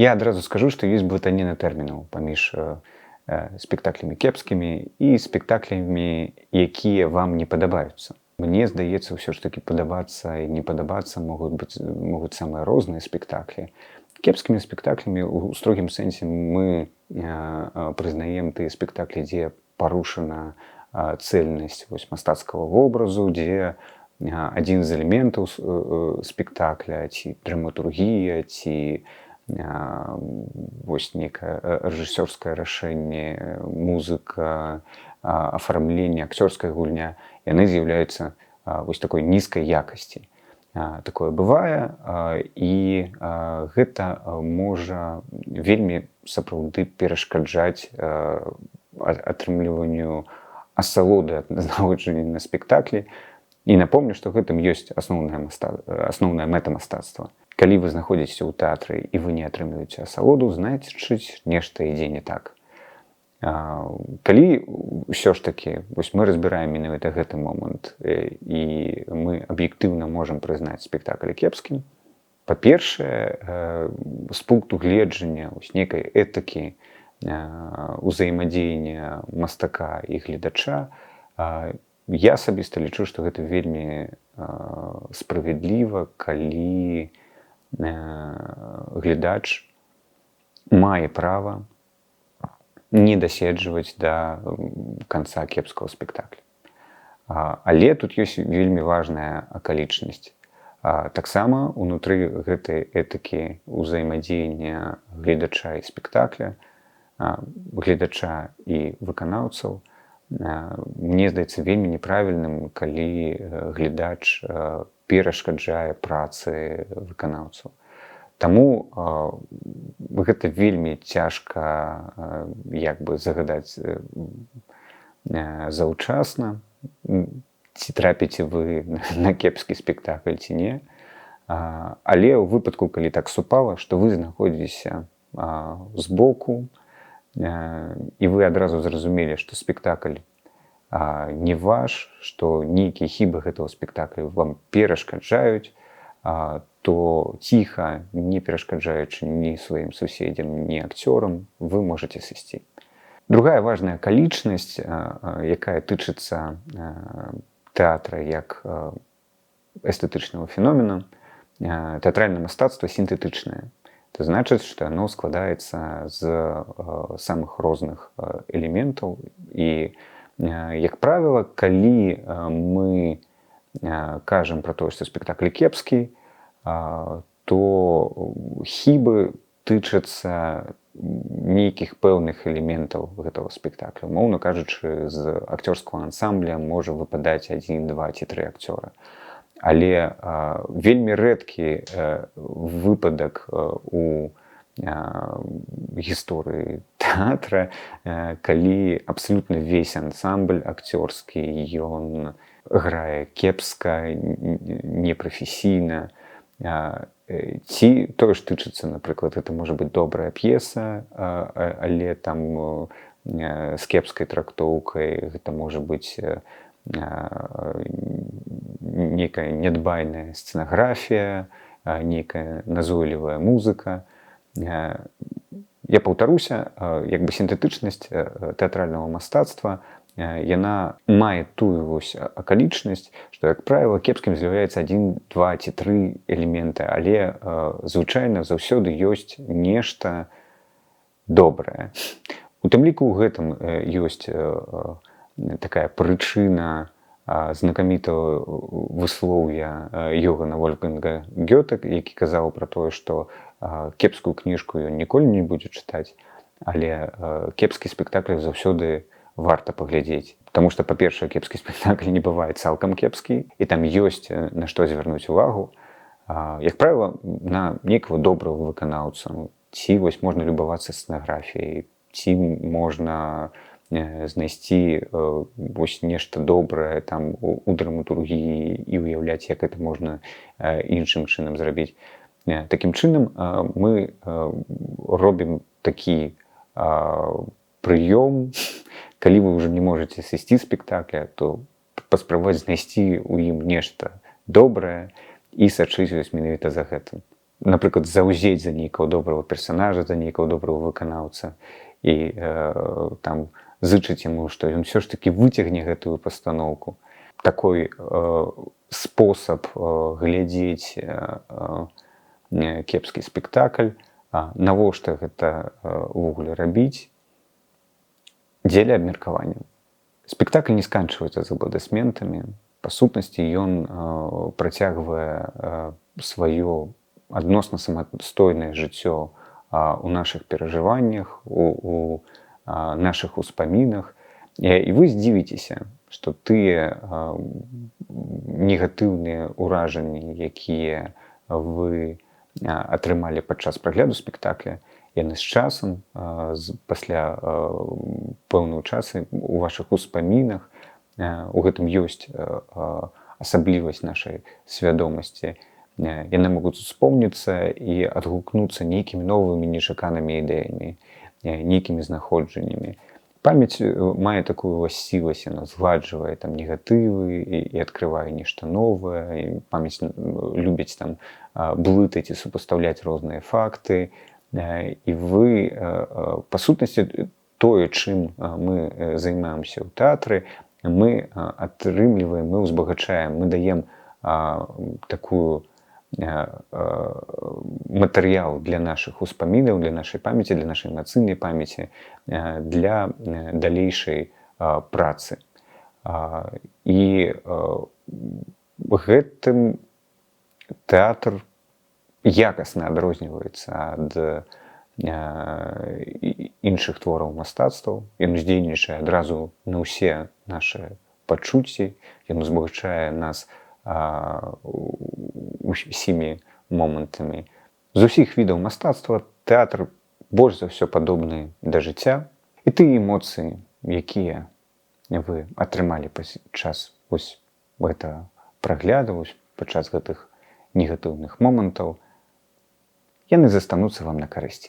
Я адразу скажу, што ёсць блытаніна тэрмінаў паміж спектаклямі кепскімі і спектаклямі, якія вам не падабаюцца. Мне здаецца, ўсё ж такі падабацца і не падабацца могуць самыя розныя спектаклі. Кепскімі спектаклямі ў строгім сэнсе мы прызнаем тыя спектаклі, дзе парушана цельнасць вось мастацкага вобразу, дзе адзін з элементаў спектакля, ці драматургія, ці вось некае рэжысёрскае рашэнне, музыка, афармленне, акцёрская гульня, яны з'яўляюцца вось такой нізкай якасці. Такое бывае, і гэта можа вельмі сапраўды перашкаджаць атрымліванню асалоды ад знаходжання на спектаклі. І напомню, што гэтым ёсць асноўная мэта мастацтва. Калі вы знаходзіцеся ў тэатры і вы не атрымліваеце асалоду, значыць, нешта ідзе не так. Калі ўсё ж такі вось мы разбіраем менавіта гэты момант і мы аб'ектыўна можам прызнаць спектакль кепскім, па-першае, з пункту гледжання вось некай этыкі узаемадзеяння мастака і гледача, я асабіста лічу, што гэта вельмі справядліва, калі глядач мае права не даседжваць да канца кепскага спектакля. Але тут ёсць вельмі важная акалічнасць. Таксама унутры гэтай этыкі ўзаемадзеяння гледача і спектакля, гледача і выканаўцаў, мне здаецца вельмі неправільным, калі глядач перашкаджае працы выканаўцаў. Таму гэта вельмі цяжка як бы загадаць заўчасна, ці трапіце вы на кепскі спектакль ці не. Але ў выпадку, калі так супала, што вы знаходзіцеся збоку і вы адразу зразумелі, што спектакль не ваш, што нейкія хібы гэтага спектакля вам перашкаджаюць, то ціха, не перашкаджаючы ні сваім суседзям, ні акцёрам, вы можете сысці. Другая важная акалічнасць, якая тычыцца тэатра як эстэтычнага феномена: тэатральнае мастацтва сінтэтычнае. Это значыць, што яно складаецца з самых розных элементаў і, як правіла, калі мы кажам пра тое, што спектакль кепскі, то хібы тычацца нейкіх пэўных элементаў гэтага спектакля. Умоўна кажучы, з акцёрскага ансамбля можа выпадаць адзін, два ці тры акцёра. Але вельмі рэдкі выпадак у гісторыі тэатра, калі абсалютна ўвесь ансамбль акцёрскі, ён грае кепска, непрафесійна. Ці тое ж тычыцца, напрыклад, гэта можа быць добрая п'еса, але там з кепскай трактоўкай, гэта можа быць некая нядбайная сцэнаграфія, некая назойлівая музыка. Я паўтаруся, як бы сінтэтычнасць тэатральнага мастацтва, яна мае тую вось акалічнасць, што, як правіла, кепскім з'яўляецца адзін, два ці тры элементы, але звычайна заўсёды ёсць нешта добрае. У тым ліку ў гэтым ёсць такая прычына знакамітага выслоўя Йогана Вольфганга Гётэ, які казаў пра тое, што кепскую кніжку ён ніколі не будзе чытаць, але кепскі спектакль заўсёды варта паглядзець. Таму што, па-першае, кепскі спектакль не бывае цалкам кепскі, і там ёсць на што звярнуць увагу. Як правіла, на некага добрага выканаўца, ці вось можна любавацца сцэнаграфіяй, ці можна знайсці вось нешта добрае там у драматургіі і ўяўляць, як это можна іншым чынам зрабіць. Такім чынам мы робім такі прыём: калі вы ўжо не можете сысці спектакля, то паспрабаваць знайсці ў ім нешта добрае і сачыць вось менавіта за гэтым. Напрыклад, заўзець за нейкага добрага персонажа, за нейкага добрага выканаўца і там зычыць яму, што ён усё ж такі выцягне гэтую пастаноўку. Такой спосаб глядзець кепскі спектакль, навошта гэта увогуле рабіць, дзеля абмеркавання. Спектакль не сканчваецца з апладысментамі. Па сутнасці, ён працягвае сваё адносна самастойнае жыццё у нашых перажываннях, у нашых успамінах. І вы здзівіцеся, што тыя негатыўныя ўражанні, якія вы атрымалі падчас прагляду спектакля, яны з часам, пасля пэўнага часу у вашых успамінах, у гэтым ёсць асаблівасць нашай свядомасці, яны могуць успомніцца і адгукнуцца нейкімі новымі нечаканымі ідэямі, нейкімі знаходжаннямі. Памяць мае такую уласцівасць: яна згладжвае там негатывы і адкрывае нешта новае. І памяць любіць там блытаць і супастаўляць розныя факты. І вы, па сутнасці, тое, чым мы займаемся ў тэатры, мы атрымліваем, мы ўзбагачаем, мы даем такую матэрыял для нашых успамінаў, для нашай памяці, для нашай эмацыйнай памяці, для далейшай працы. І гэтым тэатр якасна адрозніваецца ад іншых твораў мастацтваў. Ён уздзейнічае адразу на ўсе нашы пачуцці, ён узбагачае нас усімі момантамі. З усіх відаў мастацтва тэатр больш за ўсё падобны да жыцця, і тыя эмоцыі, якія вы атрымалі падчас вось гэтага прагляду, вось падчас гэтых негатыўных момантаў, яны застануцца вам на карысць.